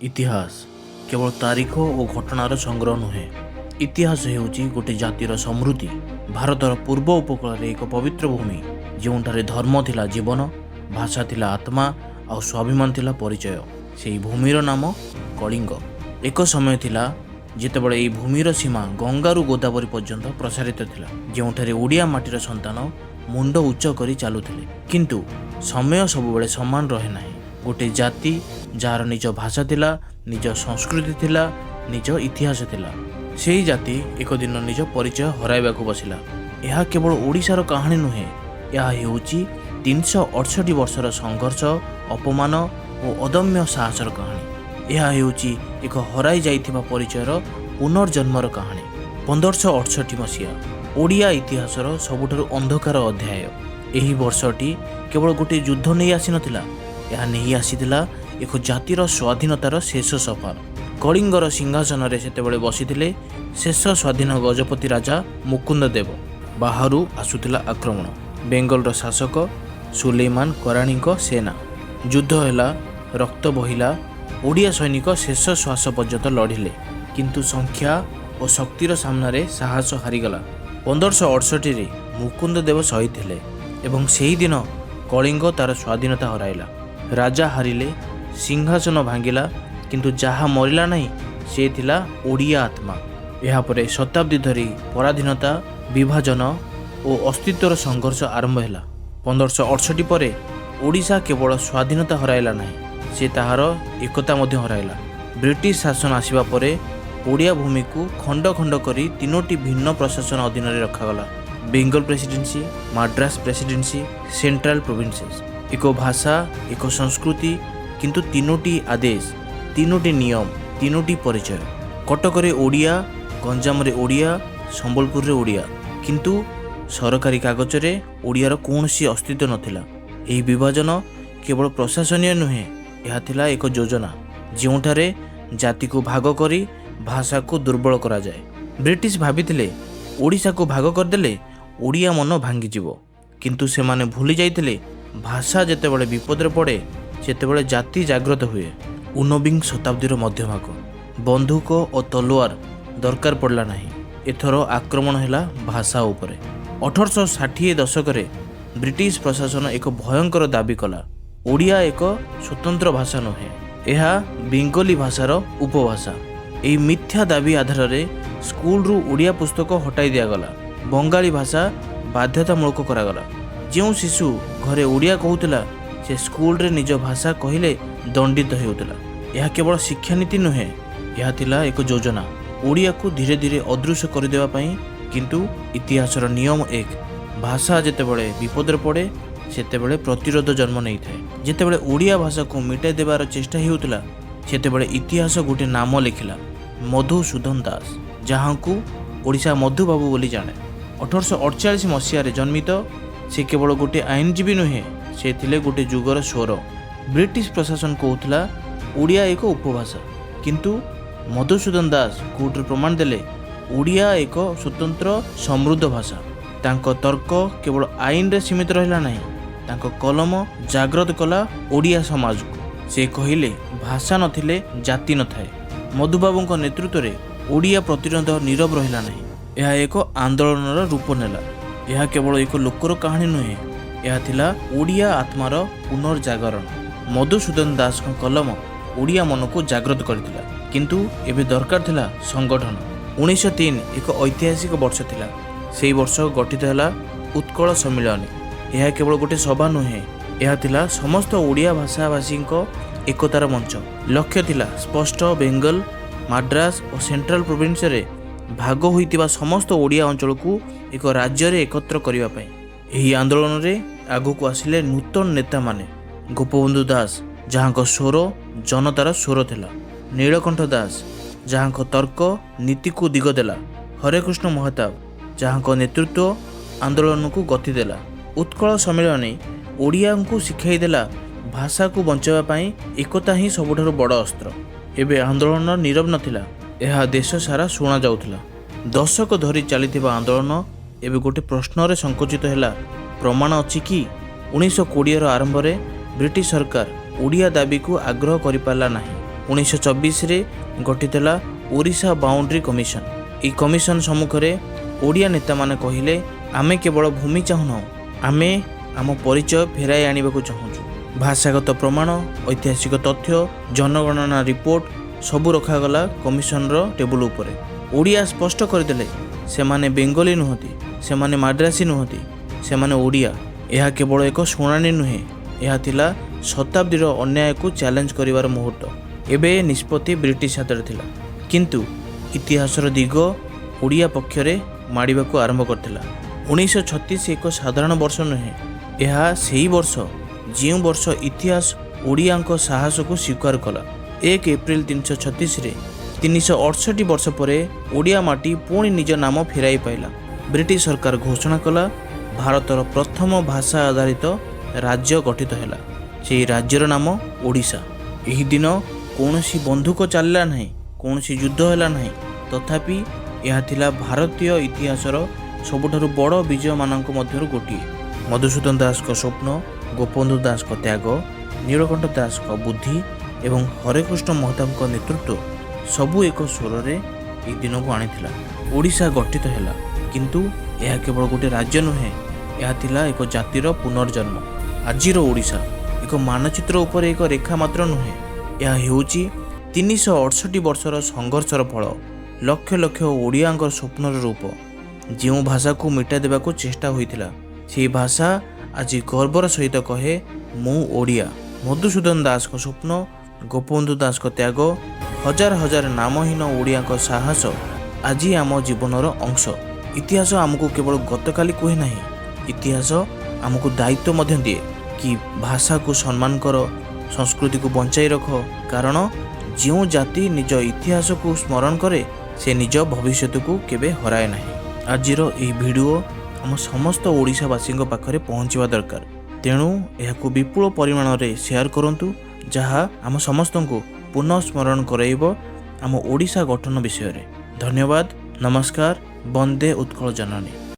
ଇତିହାସ କେବଳ ତାରିଖ ଓ ଘଟଣାର ସଂଗ୍ରହ ନୁହେଁ। ଇତିହାସ ହେଉଛି ଗୋଟେ ଜାତିର ସମୃଦ୍ଧି। ଭାରତର ପୂର୍ବ ଉପକୂଳରେ ଏକ ପବିତ୍ର ଭୂମି, ଯେଉଁଠାରେ ଧର୍ମ ଥିଲା ଜୀବନ, ଭାଷା ଥିଲା ଆତ୍ମା ଆଉ ସ୍ୱାଭିମାନ ଥିଲା ପରିଚୟ। ସେହି ଭୂମିର ନାମ କଳିଙ୍ଗ। ଏକ ସମୟ ଥିଲା ଯେତେବେଳେ ଏହି ଭୂମିର ସୀମା ଗଙ୍ଗାରୁ ଗୋଦାବରୀ ପର୍ଯ୍ୟନ୍ତ ପ୍ରସାରିତ ଥିଲା, ଯେଉଁଠାରେ ଓଡ଼ିଆ ମାଟିର ସନ୍ତାନ ମୁଣ୍ଡ ଉଚ୍ଚ କରି ଚାଲୁଥିଲେ। କିନ୍ତୁ ସମୟ ସବୁବେଳେ ସମାନ ରହେ ନାହିଁ। ଗୋଟେ ଜାତି ଯାହାର ନିଜ ଭାଷା ଥିଲା, ନିଜ ସଂସ୍କୃତି ଥିଲା, ନିଜ ଇତିହାସ ଥିଲା, ସେହି ଜାତି ଏକ ଦିନ ନିଜ ପରିଚୟ ହରାଇବାକୁ ବସିଲା। ଏହା କେବଳ ଓଡ଼ିଶାର କାହାଣୀ ନୁହେଁ, ଏହା ହେଉଛି 368 ବର୍ଷର ସଂଘର୍ଷ, ଅପମାନ ଓ ଅଦମ୍ୟ ସାହସର କାହାଣୀ। ଏହା ହେଉଛି ଏକ ହରାଇ ଯାଇଥିବା ପରିଚୟର ପୁନର୍ଜନ୍ମର କାହାଣୀ। 1568 ମସିହା ଓଡ଼ିଆ ଇତିହାସର ସବୁଠାରୁ ଅନ୍ଧକାର ଅଧ୍ୟାୟ। ଏହି ବର୍ଷଟି କେବଳ ଗୋଟିଏ ଯୁଦ୍ଧ ନେଇ ଆସିନଥିଲା, ଏହା ନେଇ ଆସିଥିଲା ଏକ ଜାତିର ସ୍ୱାଧୀନତାର ଶେଷ ସୋପାନ। କଳିଙ୍ଗର ସିଂହାସନରେ ସେତେବେଳେ ବସିଥିଲେ ଶେଷ ସ୍ୱାଧୀନ ଗଜପତି ରାଜା ମୁକୁନ୍ଦ ଦେବ। ବାହାରୁ ଆସୁଥିଲା ଆକ୍ରମଣ, ବେଙ୍ଗଲର ଶାସକ ସୁଲେମାନ କରାଣୀଙ୍କ ସେନା। ଯୁଦ୍ଧ ହେଲା, ରକ୍ତ ବହିଲା, ଓଡ଼ିଆ ସୈନିକ ଶେଷ ଶ୍ୱାସ ପର୍ଯ୍ୟନ୍ତ ଲଢ଼ିଲେ। କିନ୍ତୁ ସଂଖ୍ୟା ଓ ଶକ୍ତିର ସାମ୍ନାରେ ସାହସ ହାରିଗଲା। 1568ରେ ମୁକୁନ୍ଦ ଦେବ ଶହୀଦ ହେଲେ ଏବଂ ସେହିଦିନ କଳିଙ୍ଗ ତାର ସ୍ୱାଧୀନତା ହରାଇଲା। ରାଜା ହାରିଲେ, ସିଂହାସନ ଭାଙ୍ଗିଲା, କିନ୍ତୁ ଯାହା ମରିଲା ନାହିଁ ସେ ଥିଲା ଓଡ଼ିଆ ଆତ୍ମା। ଏହାପରେ ଶତାବ୍ଦୀ ଧରି ପରାଧୀନତା, ବିଭାଜନ ଓ ଅସ୍ତିତ୍ୱର ସଂଘର୍ଷ ଆରମ୍ଭ ହେଲା। 1568 ପରେ ଓଡ଼ିଶା କେବଳ ସ୍ୱାଧୀନତା ହରାଇଲା ନାହିଁ, ସେ ତାହାର ଏକତା ମଧ୍ୟ ହରାଇଲା। ବ୍ରିଟିଶ ଶାସନ ଆସିବା ପରେ ଓଡ଼ିଆ ଭୂମିକୁ ଖଣ୍ଡ ଖଣ୍ଡ କରି ତିନୋଟି ଭିନ୍ନ ପ୍ରଶାସନ ଅଧୀନରେ ରଖାଗଲା: Bengal presidency, Madras presidency, Central Provinces. ଏକ ଭାଷା, ଏକ ସଂସ୍କୃତି, କିନ୍ତୁ ତିନୋଟି ଆଦେଶ, ତିନୋଟି ନିୟମ, ତିନୋଟି ପରିଚୟ। କଟକରେ ଓଡ଼ିଆ, ଗଞ୍ଜାମରେ ଓଡ଼ିଆ, ସମ୍ବଲପୁରରେ ଓଡ଼ିଆ, କିନ୍ତୁ ସରକାରୀ କାଗଜରେ ଓଡ଼ିଆର କୌଣସି ଅସ୍ତିତ୍ୱ ନଥିଲା। ଏହି ବିଭାଜନ କେବଳ ପ୍ରଶାସନୀୟ ନୁହେଁ, ଏହା ଥିଲା ଏକ ଯୋଜନା, ଯେଉଁଠାରେ ଜାତିକୁ ଭାଗ କରି ଭାଷାକୁ ଦୁର୍ବଳ କରାଯାଏ। ବ୍ରିଟିଶ ଭାବିଥିଲେ ଓଡ଼ିଶାକୁ ଭାଗ କରିଦେଲେ ଓଡ଼ିଆ ମନ ଭାଙ୍ଗିଯିବ। କିନ୍ତୁ ସେମାନେ ଭୁଲି ଯାଇଥିଲେ, ଭାଷା ଯେତେବେଳେ ବିପଦରେ ପଡ଼େ ସେତେବେଳେ ଜାତି ଜାଗ୍ରତ ହୁଏ। ଊନବିଂଶ ଶତାବ୍ଦୀର ମଧ୍ୟଭାଗ। ବନ୍ଧୁକ ଓ ତଲୁଆର ଦରକାର ପଡ଼ିଲା ନାହିଁ, ଏଥର ଆକ୍ରମଣ ହେଲା ଭାଷା ଉପରେ। 1860 ଦଶକରେ ବ୍ରିଟିଶ ପ୍ରଶାସନ ଏକ ଭୟଙ୍କର ଦାବି କଲା: ଓଡ଼ିଆ ଏକ ସ୍ୱତନ୍ତ୍ର ଭାଷା ନୁହେଁ, ଏହା ବେଙ୍ଗଲୀ ଭାଷାର ଉପଭାଷା। ଏହି ମିଥ୍ୟା ଦାବି ଆଧାରରେ ସ୍କୁଲରୁ ଓଡ଼ିଆ ପୁସ୍ତକ ହଟାଇ ଦିଆଗଲା, ବଙ୍ଗାଳୀ ଭାଷା ବାଧ୍ୟତାମୂଳକ କରାଗଲା। ଯେଉଁ ଶିଶୁ ଘରେ ଓଡ଼ିଆ କହୁଥିଲା, ସେ ସ୍କୁଲରେ ନିଜ ଭାଷା କହିଲେ ଦଣ୍ଡିତ ହେଉଥିଲା। ଏହା କେବଳ ଶିକ୍ଷାନୀତି ନୁହେଁ, ଏହା ଥିଲା ଏକ ଯୋଜନା, ଓଡ଼ିଆକୁ ଧୀରେ ଧୀରେ ଅଦୃଶ୍ୟ କରିଦେବା ପାଇଁ। କିନ୍ତୁ ଇତିହାସର ନିୟମ ଏକ: ଭାଷା ଯେତେବେଳେ ବିପଦରେ ପଡ଼େ ସେତେବେଳେ ପ୍ରତିରୋଧ ଜନ୍ମ ନେଇଥାଏ। ଯେତେବେଳେ ଓଡ଼ିଆ ଭାଷାକୁ ମିଟାଇ ଦେବାର ଚେଷ୍ଟା ହେଉଥିଲା, ସେତେବେଳେ ଇତିହାସ ଗୋଟିଏ ନାମ ଲେଖିଲା: ମଧୁସୂଦନ ଦାସ, ଯାହାଙ୍କୁ ଓଡ଼ିଶା ମଧୁବାବୁ ବୋଲି ଜାଣେ। 1848 ମସିହାରେ ଜନ୍ମିତ ସେ କେବଳ ଗୋଟିଏ ଆଇନଜୀବୀ ନୁହେଁ, ସେ ଥିଲେ ଗୋଟିଏ ଯୁଗର ସ୍ୱର। ବ୍ରିଟିଶ ପ୍ରଶାସନ କହୁଥିଲା ଓଡ଼ିଆ ଏକ ଉପଭାଷା, କିନ୍ତୁ ମଧୁସୂଦନ ଦାସ କୋର୍ଟରେ ପ୍ରମାଣ ଦେଲେ ଓଡ଼ିଆ ଏକ ସ୍ୱତନ୍ତ୍ର ସମୃଦ୍ଧ ଭାଷା। ତାଙ୍କ ତର୍କ କେବଳ ଆଇନରେ ସୀମିତ ରହିଲା ନାହିଁ, ତାଙ୍କ କଲମ ଜାଗ୍ରତ କଲା ଓଡ଼ିଆ ସମାଜକୁ। ସେ କହିଲେ, ଭାଷା ନଥିଲେ ଜାତି ନଥାଏ। ମଧୁବାବୁଙ୍କ ନେତୃତ୍ୱରେ ଓଡ଼ିଆ ପ୍ରତିରୋଧ ନୀରବ ରହିଲା ନାହିଁ, ଏହା ଏକ ଆନ୍ଦୋଳନର ରୂପ ନେଲା। ଏହା କେବଳ ଏକ ଲୋକର କାହାଣୀ ନୁହେଁ, ଏହା ଥିଲା ଓଡ଼ିଆ ଆତ୍ମାର ପୁନର୍ଜାଗରଣ। ମଧୁସୂଦନ ଦାସଙ୍କ କଲମ ଓଡ଼ିଆ ମନକୁ ଜାଗ୍ରତ କରିଥିଲା, କିନ୍ତୁ ଏବେ ଦରକାର ଥିଲା ସଂଗଠନ। 1903 ଏକ ଐତିହାସିକ ବର୍ଷ ଥିଲା। ସେହି ବର୍ଷ ଗଠିତ ହେଲା ଉତ୍କଳ ସମ୍ମିଳନୀ। ଏହା କେବଳ ଗୋଟିଏ ସଭା ନୁହେଁ, ଏହା ଥିଲା ସମସ୍ତ ଓଡ଼ିଆ ଭାଷାଭାଷୀଙ୍କ ଏକତାର ମଞ୍ଚ। ଲକ୍ଷ୍ୟ ଥିଲା ସ୍ପଷ୍ଟ: ବେଙ୍ଗଲ, ମାଡ୍ରାସ ଓ ସେଣ୍ଟ୍ରାଲ ପ୍ରୋଭିନ୍ସରେ ଭାଗ ହୋଇଥିବା ସମସ୍ତ ଓଡ଼ିଆ ଅଞ୍ଚଳକୁ ଏକ ରାଜ୍ୟରେ ଏକତ୍ର କରିବା ପାଇଁ। ଏହି ଆନ୍ଦୋଳନରେ ଆଗକୁ ଆସିଲେ ନୂତନ ନେତାମାନେ: ଗୋପବନ୍ଧୁ ଦାସ, ଯାହାଙ୍କ ସ୍ୱର ଜନତାର ସ୍ୱର ଥିଲା; ନୀଳକଣ୍ଠ ଦାସ, ଯାହାଙ୍କ ତର୍କ ନୀତିକୁ ଦିଗ ଦେଲା; ହରେକୃଷ୍ଣ ମହତାବ, ଯାହାଙ୍କ ନେତୃତ୍ୱ ଆନ୍ଦୋଳନକୁ ଗତି ଦେଲା। ଉତ୍କଳ ସମ୍ମିଳନୀ ଓଡ଼ିଆଙ୍କୁ ଶିଖାଇ ଦେଲା, ଭାଷାକୁ ବଞ୍ଚାଇବା ପାଇଁ ଏକତା ହିଁ ସବୁଠାରୁ ବଡ଼ ଅସ୍ତ୍ର। ଏବେ ଆନ୍ଦୋଳନ ନୀରବ ନଥିଲା, ଏହା ଦେଶ ସାରା ଶୁଣାଯାଉଥିଲା। ଦଶକ ଧରି ଚାଲିଥିବା ଆନ୍ଦୋଳନ ଏବେ ଗୋଟେ ପ୍ରଶ୍ନରେ ସଂକୁଚିତ ହେଲା: ପ୍ରମାଣ ଅଛି କି? 1920ର ଆରମ୍ଭରେ ବ୍ରିଟିଶ ସରକାର ଓଡ଼ିଆ ଦାବିକୁ ଆଗ୍ରହ କରିପାରିଲା ନାହିଁ। 1924ରେ ଗଠିତ ହେଲା ଓଡ଼ିଶା ବାଉଣ୍ଡ୍ରି କମିଶନ। ଏହି କମିଶନ ସମ୍ମୁଖରେ ଓଡ଼ିଆ ନେତାମାନେ କହିଲେ, ଆମେ କେବଳ ଭୂମି ଚାହୁଁନାହୁଁ, ଆମେ ଆମ ପରିଚୟ ଫେରାଇ ଆଣିବାକୁ ଚାହୁଁଛୁ। ଭାଷାଗତ ପ୍ରମାଣ, ଐତିହାସିକ ତଥ୍ୟ, ଜନଗଣନା ରିପୋର୍ଟ ସବୁ ରଖାଗଲା କମିଶନର ଟେବୁଲ ଉପରେ। ଓଡ଼ିଆ ସ୍ପଷ୍ଟ କରିଦେଲେ, ସେମାନେ ବେଙ୍ଗଲୀ ନୁହନ୍ତି, ସେମାନେ ମାଡ୍ରାସୀ ନୁହନ୍ତି, ସେମାନେ ଓଡ଼ିଆ। ଏହା କେବଳ ଏକ ଶୁଣାଣି ନୁହେଁ, ଏହା ଥିଲା ଶତାବ୍ଦୀର ଅନ୍ୟାୟକୁ ଚ୍ୟାଲେଞ୍ଜ କରିବାର ମୁହୂର୍ତ୍ତ। ଏବେ ନିଷ୍ପତ୍ତି ବ୍ରିଟିଶ ହାତରେ ଥିଲା, କିନ୍ତୁ ଇତିହାସର ଦିଗ ଓଡ଼ିଆ ପକ୍ଷରେ ମାଡ଼ିବାକୁ ଆରମ୍ଭ କରିଥିଲା। 1936 ଏକ ସାଧାରଣ ବର୍ଷ ନୁହେଁ। ଏହା ସେହି ବର୍ଷ, ଯେଉଁ ବର୍ଷ ଇତିହାସ ଓଡ଼ିଆଙ୍କ ସାହସକୁ ସ୍ୱୀକାର କଲା। 1 ଏପ୍ରିଲ 336ରେ, 368 ବର୍ଷ ପରେ ଓଡ଼ିଆ ମାଟି ପୁଣି ନିଜ ନାମ ଫେରାଇ ପାଇଲା। ବ୍ରିଟିଶ ସରକାର ଘୋଷଣା କଲା, ଭାରତର ପ୍ରଥମ ଭାଷା ଆଧାରିତ ରାଜ୍ୟ ଗଠିତ ହେଲା। ସେହି ରାଜ୍ୟର ନାମ ଓଡ଼ିଶା। ଏହି ଦିନ କୌଣସି ବନ୍ଧୁକ ଚାଲିଲା ନାହିଁ, କୌଣସି ଯୁଦ୍ଧ ହେଲା ନାହିଁ। ତଥାପି ଏହା ଥିଲା ଭାରତୀୟ ଇତିହାସର ସବୁଠାରୁ ବଡ଼ ବିଜୟମାନଙ୍କ ମଧ୍ୟରୁ ଗୋଟିଏ। ମଧୁସୂଦନ ଦାସଙ୍କ ସ୍ୱପ୍ନ, ଗୋପବନ୍ଧୁ ଦାସଙ୍କ ତ୍ୟାଗ, ନୀଳକଣ୍ଠ ଦାସଙ୍କ ବୁଦ୍ଧି ଏବଂ ହରେକୃଷ୍ଣ ମହତାବଙ୍କ ନେତୃତ୍ୱ ସବୁ ଏକ ସ୍ୱରରେ ଏହି ଦିନକୁ ଆଣିଥିଲା। ଓଡ଼ିଶା ଗଠିତ ହେଲା, କିନ୍ତୁ ଏହା କେବଳ ଗୋଟିଏ ରାଜ୍ୟ ନୁହେଁ, ଏହା ଥିଲା ଏକ ଜାତିର ପୁନର୍ଜନ୍ମ। ଆଜିର ଓଡ଼ିଶା ଏକ ମାନଚିତ୍ର ଉପରେ ଏକ ରେଖା ମାତ୍ର ନୁହେଁ। ଏହା ହେଉଛି 368 ବର୍ଷର ସଂଘର୍ଷର ଫଳ, ଲକ୍ଷ ଲକ୍ଷ ଓଡ଼ିଆଙ୍କ ସ୍ୱପ୍ନର ରୂପ। ଯେଉଁ ଭାଷାକୁ ମିଟାଇ ଦେବାକୁ ଚେଷ୍ଟା ହୋଇଥିଲା, ସେହି ଭାଷା ଆଜି ଗର୍ବର ସହିତ କହେ, ମୁଁ ଓଡ଼ିଆ। ମଧୁସୂଦନ ଦାସଙ୍କ ସ୍ୱପ୍ନ, ଗୋପବନ୍ଧୁ ଦାସଙ୍କ ତ୍ୟାଗ, ହଜାର ହଜାର ନାମହୀନ ଓଡ଼ିଆଙ୍କ ସାହସ ଆଜି ଆମ ଜୀବନର ଅଂଶ। ଇତିହାସ ଆମକୁ କେବଳ ଗତକାଲି କୁହେ ନାହିଁ, ଇତିହାସ ଆମକୁ ଦାୟିତ୍ୱ ମଧ୍ୟ ଦିଏ କି ଭାଷାକୁ ସମ୍ମାନ କର, ସଂସ୍କୃତିକୁ ବଞ୍ଚାଇ ରଖ, କାରଣ ଯେଉଁ ଜାତି ନିଜ ଇତିହାସକୁ ସ୍ମରଣ କରେ, ସେ ନିଜ ଭବିଷ୍ୟତକୁ କେବେ ହରାଏ ନାହିଁ। ଆଜିର ଏହି ଭିଡ଼ିଓ ଆମ ସମସ୍ତ ଓଡ଼ିଶାବାସୀଙ୍କ ପାଖରେ ପହଞ୍ଚିବା ଦରକାର। ତେଣୁ ଏହାକୁ ବିପୁଳ ପରିମାଣରେ ସେୟାର କରନ୍ତୁ, ଯାହା ଆମ ସମସ୍ତଙ୍କୁ ପୁନଃ ସ୍ମରଣ କରାଇବ ଆମ ଓଡ଼ିଶା ଗଠନ ବିଷୟରେ। ଧନ୍ୟବାଦ, ନମସ୍କାର, ବନ୍ଦେ ଉତ୍କଳ ଜନନୀ।